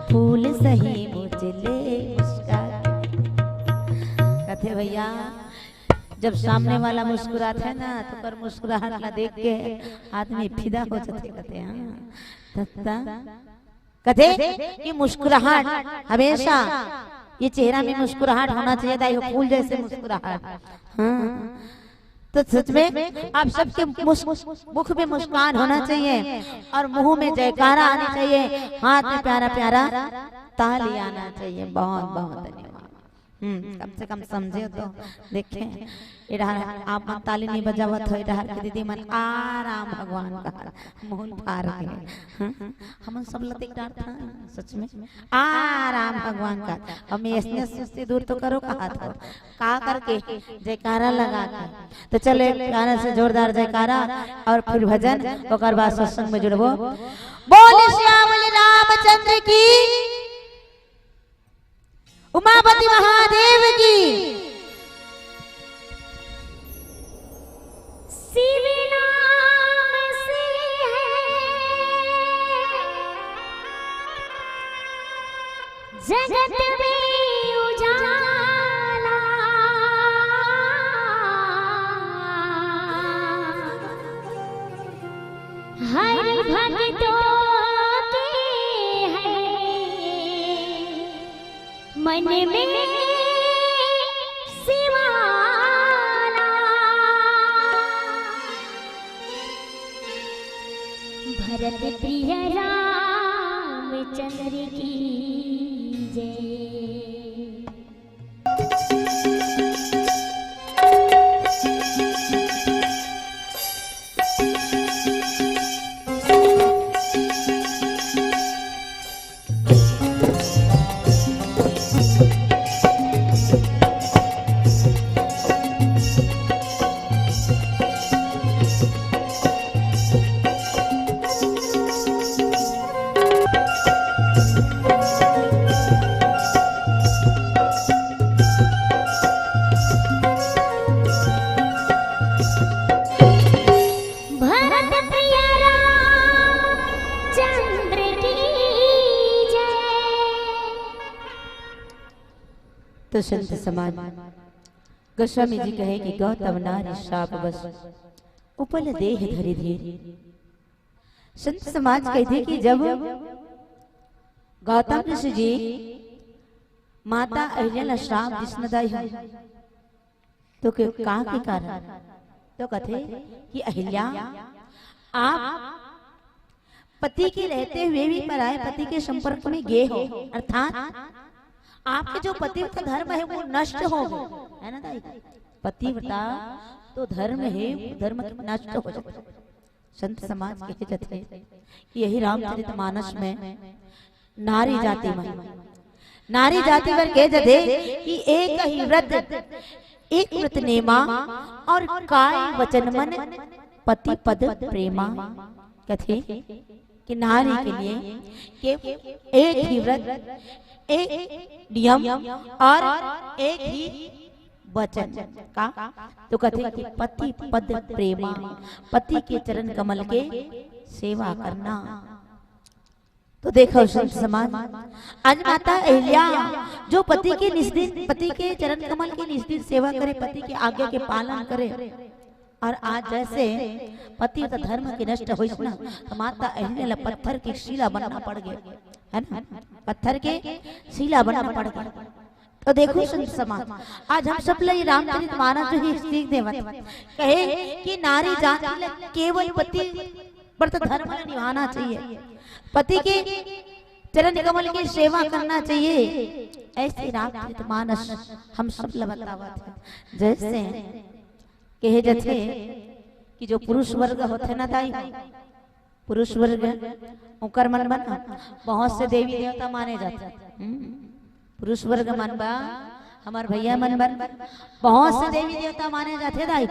फूल सही मुझले मुस्का के। कथे भैया, जब सामने वाला मुस्कुराथे ना, तो ओकर मुस्कुराहट ला देख के आदमी फिदा हो जाथे, कथे, हाँ। त, त, कथे कि मुस्कुराहट हमेशा, ये चेहरा में मुस्कुराहट होना चाहिए, दाई हो, फूल जैसे मुस्कुराहट। हाँ, तो सच में आप सबके मुस-, मुख पे मुस्कान होना चाहिए और मुंह में जयकारा आना चाहिए, हाथ में प्यारा प्यारा ताली आना चाहिए। बहुत बहुत धन्यवाद। हम्म, कम से कम समझे तो देखें, इधर आप मन ताली नहीं बजावत हो, इधर के दीदी मन आराम भगवान का मूल पार के। हाँ? हमन सब लतिक डारथन, सच में। आराम भगवान का। हम ये इसने सुस्ती दूर तो करो कहा था। का करके? जयकारा लगा के। तो चले, गाना से जोरदार जयकारा और फिर भजन, ओकर बाद सत्संग में जुड़बो। बोल श्यामल रामचंद्र की, उमापति महादेव की। शिव नाम से है जगत में उजाला, हर भक्तों के है मन में शिवाला। भरत प्रिय रामचंद्र की जय। भरत प्रिय रामचंद्र की जय। तो संत समाज, गोस्वामी जी कहे कि गौतम नारी शाप बस, उपल देह धरि धीर। संत समाज कहथे कि जब गौतम ऋषि जी माता अहिल्या ला श्राप दिस न दाई हो, तो के, का के कारण? तो कथे कि अहिल्या, आप पति के रहते हुए भी पराये पति के संपर्क में गए हो, अर्थात आपके जो पतिव्रता धर्म है वो नष्ट हो गए, है ना दाई? पतिव्रता तो धर्म है, वो धर्म नष्ट हो जाता है। संत समाज कहे जाथे कि यही रामचरित मानस में नारी जाति में, नारी जाति बर कहे जाथे कि एक ही व्रत, एक व्रत नेमा और काय वचन मन पति पद प्रेमा। कथे कि नारी के लिए के एक ही व्रत, एक नियम और एक ही वचन। का? तो कथे कि पति पद प्रेमा, पति के चरण कमल के सेवा करना। तो देखो संत समाज, आज माता अहिल्या जो पति के निस्दिन, पति के चरण कमल के निस्दिन सेवा करे, पति के आज्ञा के पालन करे, और आज जैसे पति तो धर्म के नष्ट होइस ना, तो माता अहिल्या ला पत्थर के शिला बनना पड़ गए, है ना? पत्थर के शिला बनना पड़ गए। तो देखो संत समाज, आज हम सब ला ये रामचरित मानस जो ही सीख देवत, कहे कि नारी जाति ला केवल पति व्रत धर्म ला निभाना चाहिए, पति के चरण कमल की सेवा करना चाहिए। ऐसे रामचरित मानस हम सब ला बतावत है। जैसे कहे जाथे कि जो पुरुष वर्ग होथे ना दाई, पुरुष वर्ग, ओकर मन बर बहुत से देवी देवता माने जाथे। हम्म, पुरुष वर्ग मन बर, हमर भैया मन बर बहुत से देवी देवता माने जाथे दाई।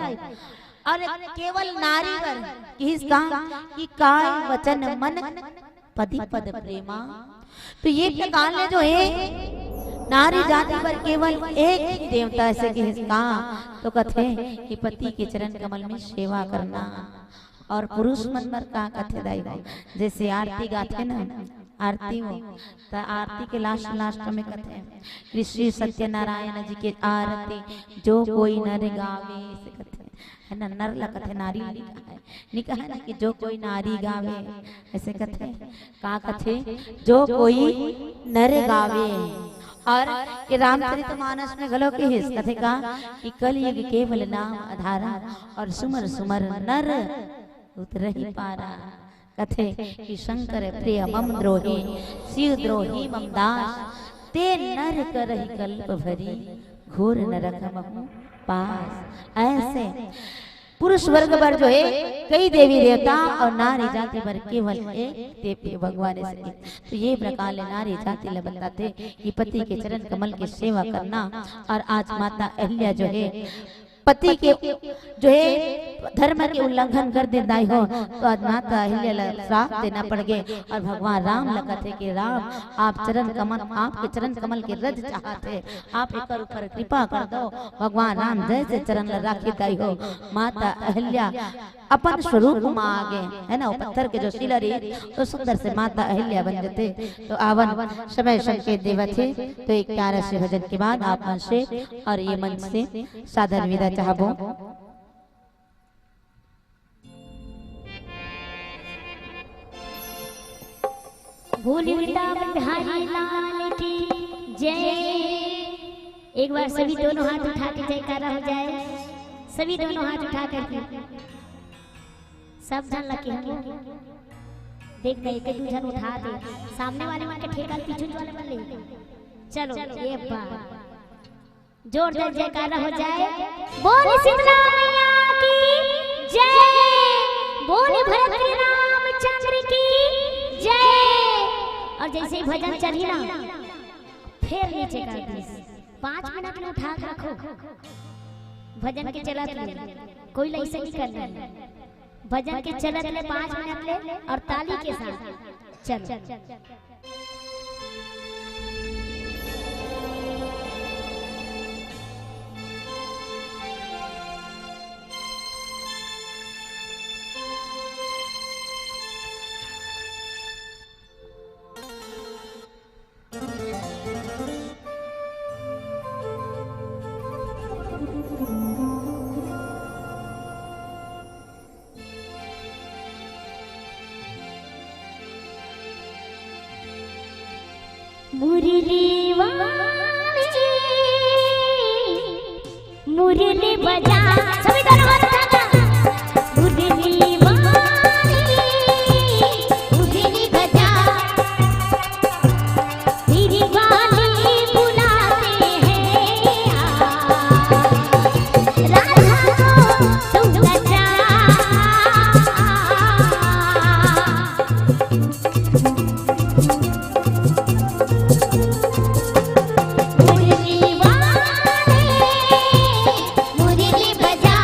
और केवल नारी बर किहिस का कि काय वचन मन पति पद प्रेमा। तो ये प्रकार ले जो है नारी जाति बर केवल एक ही देवता ऐसे किहिस का, तो कथे कि पति के चरण कमल में सेवा करना। और पुरुष मन बर का कथे दाई हो? जैसे आरती गाथे ना, आरती हो, त आरती के लास्ट, लास्ट में कथे, "श्री सत्यनारायण जी के आरती जो कोई नर गावे", ऐसे कथे, है ना? नर ला कथे, नारी ला नइ कहे, नइ कहे ना कि "जो कोई नारी गावे", ऐसे कथे, का कथे? "जो कोई नर गावे।" और ये रामचरित मानस में घलो कहिस, कथे का कि "कलयुग केवल नाम अधारा, और सुमर सुमर नर उतरहि पारा।" कथे कि "शंकर प्रिय मम द्रोही, शिव द्रोही मम दास, ते नर करहि कल्प भरी, घोर नरक महु पास।" ऐसे पुरुष वर्ग बर जो है कई देवी देवता और नारी जाति बर केवल एक देव भगवान है। तो ये प्रकार ले नारी जाति ले बताथे कि पति के चरण कमल की सेवा करना। और आज माता अहिल्या जो है पति के जो है धर्म के उल्लंघन कर दे दाई हो, तो आज माता अहिल्या ला श्राप देना पड़ गे। और भगवान राम ला कथे कि "राम, आप चरण कमल, आपके चरण कमल के रज चाहत हे, आप एकर ऊपर कृपा कर दो।" भगवान राम जैसे चरण ला राखे दाई हो, माता अहिल्या अपन स्वरूप म आ गे, है ना? वो पत्थर के जो शिला रही, तो सुंदर से माता अहिल्या बन जथे। तो आवन समय संकेत देवत हे, तो एक प्यारा से भजन के बाद आप मन से और ये मंच से सादर विदा चाहबो। बोलिए वृंदावन बिहारी लाल की जय। एक बार सभी दोनों हाथ उठा के जयकारा हो जाए, सभी दोनों हाथ उठा करके। सब झन लगे हो, देख ना, एक दू झन उठा दे, सामने वाले मन के ठेका, पीछू वाले मन ले। चलो, ये बात जोरदार जयकारा हो जाए। बोल शीतला मैया की जय, बोल भरत रामचंद्र की जय। और जैसे ही भजन चली ना, फिर नीचे कर दीस। पाँच मिनट में उठा के रखो, भजन के चलत ले, कोई ला ऐसे नहीं करना है। भजन के चलत ले पाँच मिनट ले और ताली के साथ चलो। मुरली वाली, मुरली बजा, सभी दोनों हाथ उठाना। मुरली वाली, मुरली बजा, तेरी वाली बुलाते हैं, आ, राधा को तू बजा। मुरली वाले, मुरली बजा,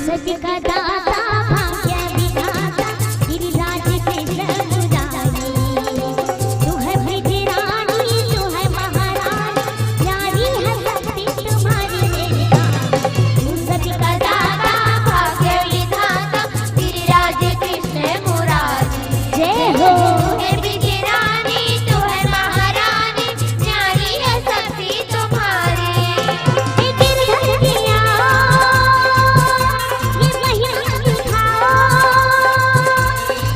सच का दाता, भाग्य विधाता, गिरिराज कृष्ण मुरारी। तू है विधि रानी, तू है महारानी, प्यारी है शक्ति तुम्हारी मेरी रानी। तू सच का दाता, भाग्य विधाता, गिरिराज कृष्ण मुरारी। जय हो। तू है विधि रानी, तू है महारानी, प्यारी है शक्ति तुम्हारी। हे गिरधर जिया, ये महिमा दिखाओ।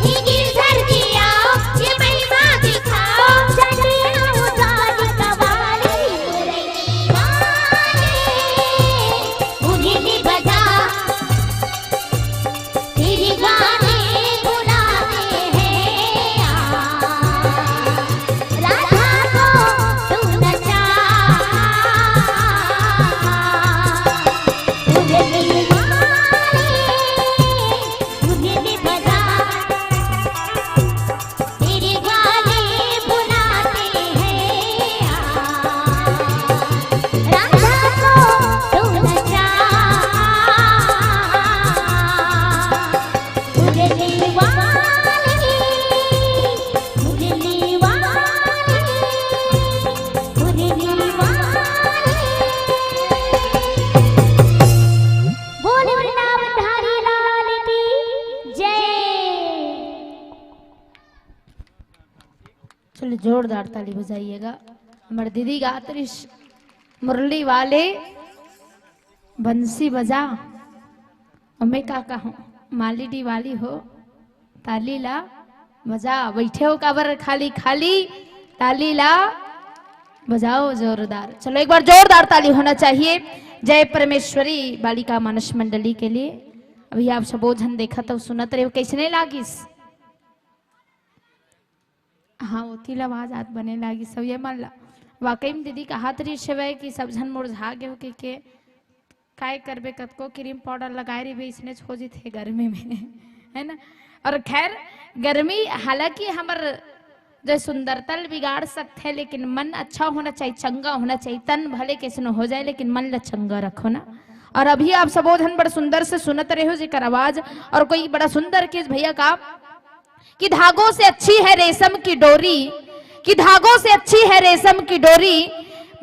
हे गिरधर जिया, ये महिमा दिखाओ। चंडिया उतार कवाली। मुरली वाले, मुरली बजा। तेरे गाने बुलाते हैं आ, राधा को तू नचा। मुरली वाले, मुरली बजा। तेरे गाने बुलाते हैं आ, राधा को तू नचा। मुरली वाले, मुरली वाले, मुरली वाले। बोल वृंदावन धारी लाल की जय। चलो, जोरदार ताली बजाइएगा। हमर दीदी गात रहिस, मुरली वाले बंसी बजा। अउ मैं का कहूँ, माली डी वाली हो, ताली ला बजा। बैठे हो काबर खाली खाली, ताली ला बजाओ जोरदार। चलो, एक बार जोरदार ताली होना चाहिए जय परमेश्वरी बालिका मानस मंडली के लिए। अभी आप सबो झन देखत अउ सुनत रहे हो, कैसने लागिस? हाँ, ओती ला आवाज आत बने लागिस सब ये मन ला। वाकई में दीदी कहात रहिस हवय कि सब झन मुरझा गे हो के, के काय करबे, कतको क्रीम पाउडर लगाए रहिबे, इसने हो जथे गर्मी में, है ना? और खैर, गर्मी हालांकि हमर जो सुंदरता ल बिगाड़ सकथे, लेकिन मन अच्छा होना चाहिए, चंगा होना चाहिए। तन भले कैसनो हो जाए, लेकिन मन ला चंगा रखो ना। और अभी आप सबो झन बड़ सुंदर से सुनत रहे हो जेकर आवाज, और कोई बड़ा सुंदर चीज भैया का कि धागों से अच्छी है रेशम की डोरी, कि धागों से अच्छी है रेशम की डोरी,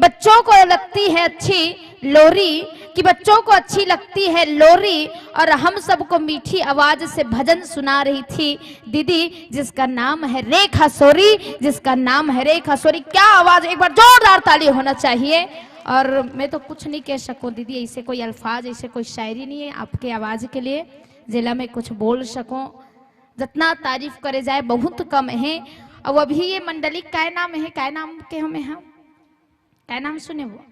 बच्चों को लगती है अच्छी लोरी, कि बच्चों को अच्छी लगती है लोरी। और हम सबको मीठी आवाज से भजन सुना रही थी दीदी, जिसका नाम है रेखा सोरी, जिसका नाम है रेखा सोरी। क्या आवाज, एक बार जोरदार ताली होना चाहिए। और मैं तो कुछ नहीं कह सकूं दीदी, ऐसे कोई अल्फाज, ऐसे कोई शायरी नहीं है आपके आवाज के लिए, जेला मैं कुछ बोल सकूं। जतना तारीफ करे जाए, बहुत कम हे। अउ अभी ये मंडली काय नाम हे, काय नाम के हमें हम, काय नाम सुने वो?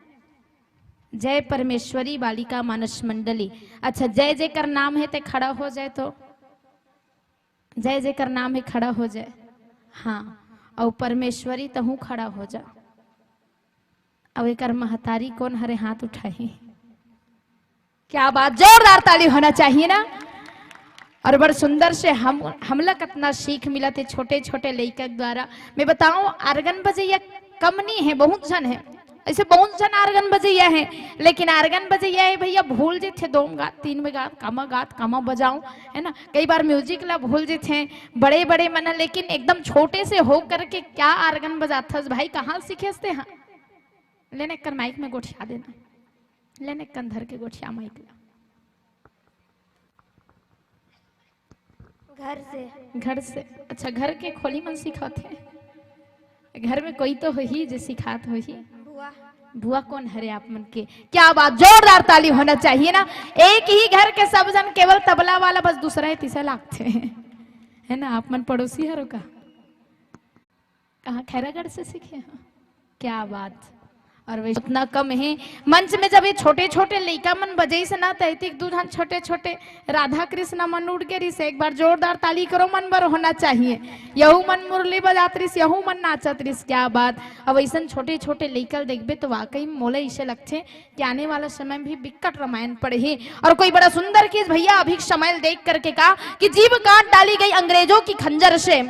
जय परमेश्वरी बालिका मानस मंडली। अच्छा, जय जेकर नाम हे ते खड़ा हो जाए तो, जय जेकर नाम हे खड़ा हो जाए। हाँ, अउ परमेश्वरी तहूँ खड़ा हो जा। अउ एकर महतारी कोन हरे, हाथ उठाही। क्या बात, जोरदार ताली होना चाहिए ना। और बड़ सुंदर से हम, हमला कतना सीख मिलत हे छोटे छोटे लइका के द्वारा। मैं बताऊं, आर्गन बजैया कम नहीं है, बहुत झन है, ऐसे बहुत झन आर्गन बजैया है, लेकिन आर्गन बजैया है भैया, भूल जेथे दो गात, तीन में गात, कामा गात, कामा बजाऊं, है ना। कई बार म्यूजिक ला भूल जेथे बड़े बड़े मन, लेकिन एकदम छोटे से हो करके क्या आर्गन बजाथस भाई, कहाँ सीखेस ते? हाँ, लेने कर माइक में गोठिया देना। ले ने कंधर के गोठिया माइक ला। घर से। घर से। अच्छा, घर के खोली मन सिखाथे? घर में कोई तो होही जे सिखात होही। बुआ। बुआ कोन हरे आप मन के? क्या बात, जोरदार ताली होना चाहिए ना। एक ही घर के सब झन, केवल तबला वाला बस दूसरा हे, तीसरा लागथे। है ना, आप मन पड़ोसी हरो का? कहाँ, खैरागढ़ से सीखे हो? क्या बात। और वैसे उतना कम हे। मंच में जब ये छोटे-छोटे लइका मन बजइस ना, त एतिक दू झन छोटे-छोटे राधा कृष्ण मन उठ गे रिस। एक बार जोरदार ताली करो, मन बर होना चाहिए। यहू मन मुरली बजात रिस, यहू मन नाचत रिस, क्या बात। अब अइसन छोटे-छोटे लइका ल देखबे तो वाकई में मोला इसे लगथे कि आने वाला समय में भी बिकट रामायण पढ़ही। और कोई बड़ा सुंदर चीज भैया, अभी समय देख करके का कि जीभ काट डाली गई अंग्रेजों की खंजर से,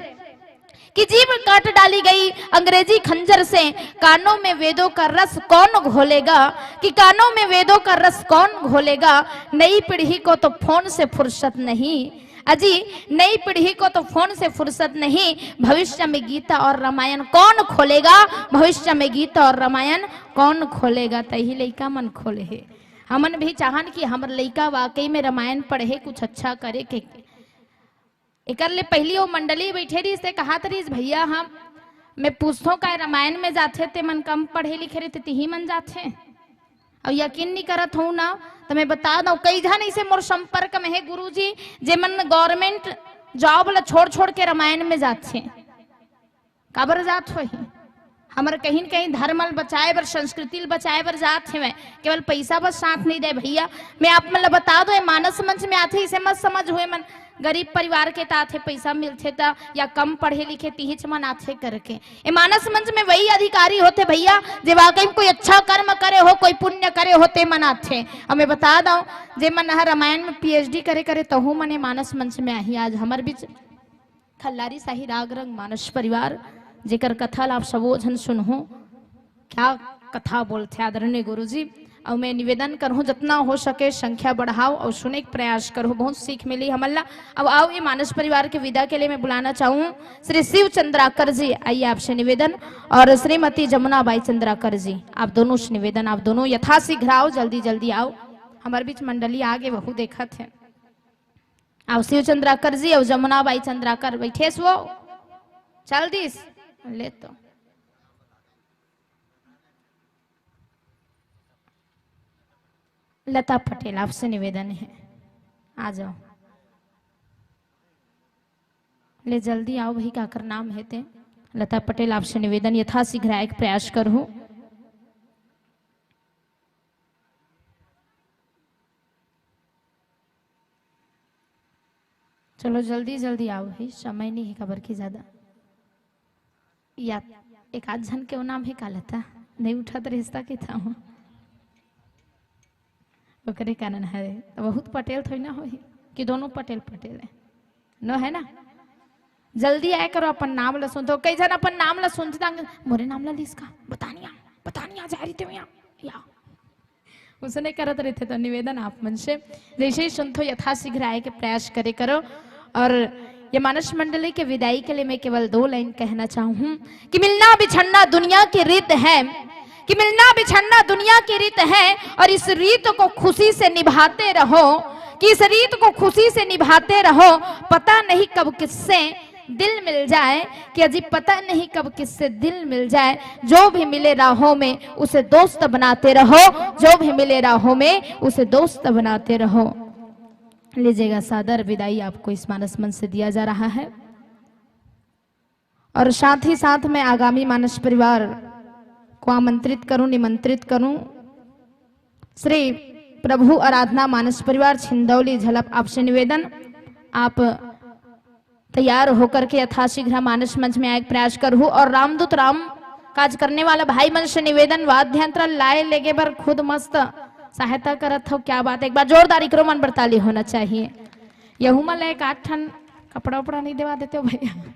कि जीभ काट डाली गई अंग्रेजी खंजर से, कानों में वेदों का रस कौन घोलेगा, कि कानों में वेदों का रस कौन घोलेगा। नई पीढ़ी को तो फोन से फुर्सत नहीं, अजी, नई पीढ़ी को तो फोन से फुर्सत नहीं, भविष्य में गीता और रामायण कौन खोलेगा, भविष्य में गीता और रामायण कौन खोलेगा। तही लइका मन खोले हे। हमन भी चाहन कि हमर लइका वाकई में रामायण पढ़े, कुछ अच्छा करे के। एकर ले पहिली वो मंडली बैठे रहिस, ते कहात रहिस, "भैया, हम, मैं पूछथों, काय रामायण में जाथे, ते मन कम पढ़े लिखे रहिथे, तिही मन जाथे?" अउ यकीन नहीं करत हूँ ना, तो मैं बता दूँ, कई झन ऐसे मोर संपर्क में हे गुरुजी, जे मन गवर्नमेंट जॉब ला छोड़ छोड़ के रामायण में जाथे। काबर जात होही? हमर कहीं न कहीं धर्म ल बचाए बर, संस्कृति ल बचाए बर जात हेवय, केवल पैसा बस साथ नहीं दे भैया। मैं आप मन ल बता दो, ये मानस मंच में आथे, इसे मत समझ हुए मन गरीब परिवार के त आथे, पैसा मिलथे त, या कम पढ़े लिखे तिहिच मन आथे करके। ये मानस मंच में वही अधिकारी होथे भैया, जे वाकई में कोई अच्छा कर्म करे हो, कोई पुण्य करे हो, ते मन आथे। और मैं बता दो, जे मन ह रामायण में पीएचडी करे करे, तहू मन ये मानस मंच में आही। आज हमर बीच खल्लारी शाही राग रंग मानस परिवार, जेकर कथा ला आप सबो झन सुनहू, क्या कथा बोलथे आदरणीय गुरुजी। अउ मैं निवेदन करहूँ, जतना हो सके संख्या बढ़ाओ अउ सुने के प्रयास करहू, बहुत सीख मिली हमन ला। अब आओ, ये मानस परिवार के विदा के लिए मैं बुलाना चाहूँ श्री शिव चंद्राकर जी, आइए आपसे निवेदन, और श्रीमती जमुना बाई चंद्राकर जी, आप दोनों से निवेदन, आप दोनों यथाशीघ्र आओ, जल्दी जल्दी आओ। हमारे बीच मंडली आगे वहू देखत हे। अउ शिव चंद्राकर जी अउ जमुना बाई चंद्राकर बैठे सो, चल दिस, ले तो। लता पटेल, आपसे निवेदन है, आ जाओ। ले जल्दी आओ भाई, काकर नाम है ते? लता पटेल, आपसे निवेदन, यथाशीघ्र आए के प्रयास करहू। चलो जल्दी जल्दी आओ भाई, समय नहीं है काबर के ज्यादा। या एक आध झन के वो नाम है का लता, नहीं उठत रिश्ता के था हूँ। ओकरे कारण हरे, तो बहुत पटेल थोड़ी ना होही कि दोनों पटेल पटेल है, नो है ना? जल्दी आए करो, अपन नाम ला सुनथो। कई झन अपन नाम ला सुनथे, मोरे नाम ला लिस का, बता नहीं आ, बता नहीं आ, जा रही थे यहाँ, या। उसने करत रहिथे, तो निवेदन आप मन से जैसे ही सुनथो यथाशीघ्र आए के प्रयास करे करो। और ये मानस मंडली के विदाई के लिए मैं केवल दो लाइन कहना चाहूँ कि मिलना बिछड़ना दुनिया की रीत है, कि मिलना बिछड़ना दुनिया की रीत है, और इस रीत को खुशी से निभाते रहो, कि इस रीत को खुशी से निभाते रहो। पता नहीं कब किससे दिल मिल जाए, कि अजी पता नहीं कब किससे दिल मिल जाए। जो भी मिले राहों में उसे दोस्त बनाते रहो, जो भी मिले राहों में उसे दोस्त बनाते रहो। लीजिएगा सादर विदाई आपको इस मानस मंच से दिया जा रहा है। और साथ ही साथ मैं आगामी मानस परिवार को आमंत्रित करूं, निमंत्रित करूं। श्री प्रभु आराधना मानस परिवार छिंदौली झलप, आपसे निवेदन, आप तैयार होकर के यथाशीघ्र मानस मंच में आए के प्रयास करहु। और रामदूत राम काज करने वाला भाई मन से निवेदन, वाद्य यंत्र लाए लेगे बर खुद मस्त सहायता करत हो, क्या बात है, एक बार जोरदार इकरो मन बर ताली होना चाहिए। यहू मन ला एक आध ठन कपड़ा उपड़ा नहीं देवा देते हो भैया?